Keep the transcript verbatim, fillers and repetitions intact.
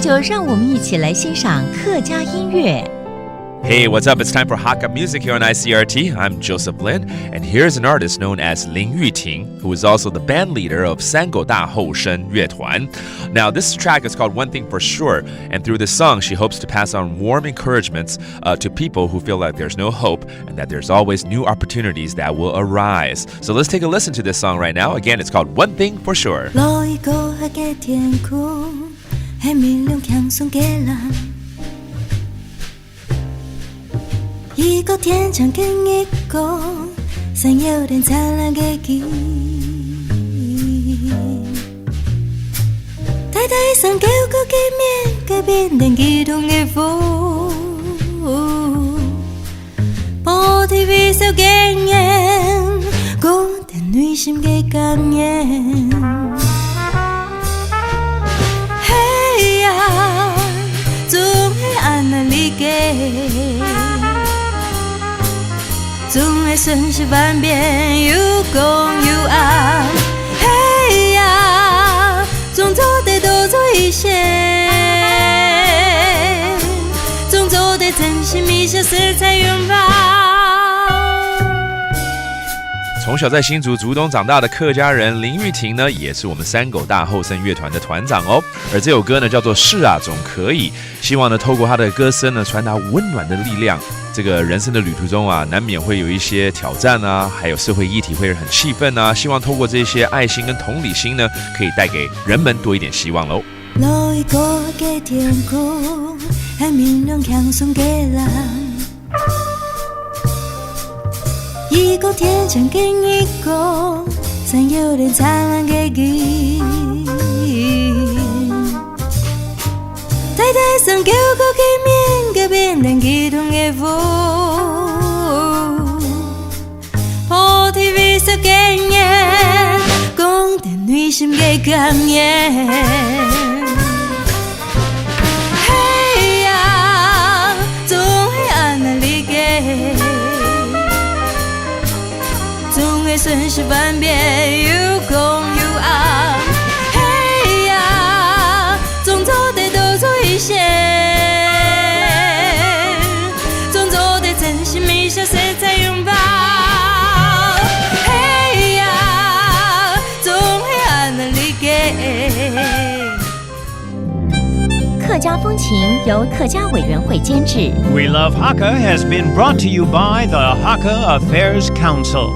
就让我们一起来欣赏客家音乐。 Hey, what's up? It's time for Hakka music here on I C R T. I'm Joseph Lin, and here's an artist known as Lin Yuting, who is also the band leader of 山口大后生乐团. Now, this track is called One Thing for Sure, and through this song, she hopes to pass on warm encouragements uh, to people who feel like there's no hope and that there's always new opportunities that will arise. So let's take a listen to this song right now. Again, it's called One Thing for Sure. 落雨過後个天空，係明亮輕鬆个藍。雨過天晴个日光，閃耀等燦爛个景。大大聲叫个見面，改變等激動个風。玻璃微笑个人，講 等內心个感言。嘿呀，總係恁難理解，總係瞬息萬變，又光又暗。嘿呀，總做得多做一些，總做得珍惜每小時在擁抱。 从小在新竹竹东长大的客家人林玉婷呢，也是我们山口大后生乐团的团长哦。而这首歌呢，叫做《是啊，总可以》，希望呢，透过她的歌声呢，传达温暖的力量。这个人生的旅途中啊，难免会有一些挑战啊，还有社会议题会很气愤啊。希望透过这些爱心跟同理心呢，可以带给人们多一点希望喽。落雨過後个天空，係明亮輕鬆个藍。 雨過天晴个日光，閃耀等燦爛个景。大大聲叫个見面，改變等激動个風。玻璃微笑个人，講等內心个感言。嘿呀， 總係恁難理解，總係瞬息萬變，又光又暗。嘿呀，總做得多做一些，總做得珍惜每小時在擁抱。嘿呀，總係恁難理解。 客家风情由客家委员会监制。 We Love Hakka has been brought to you by the Hakka Affairs Council.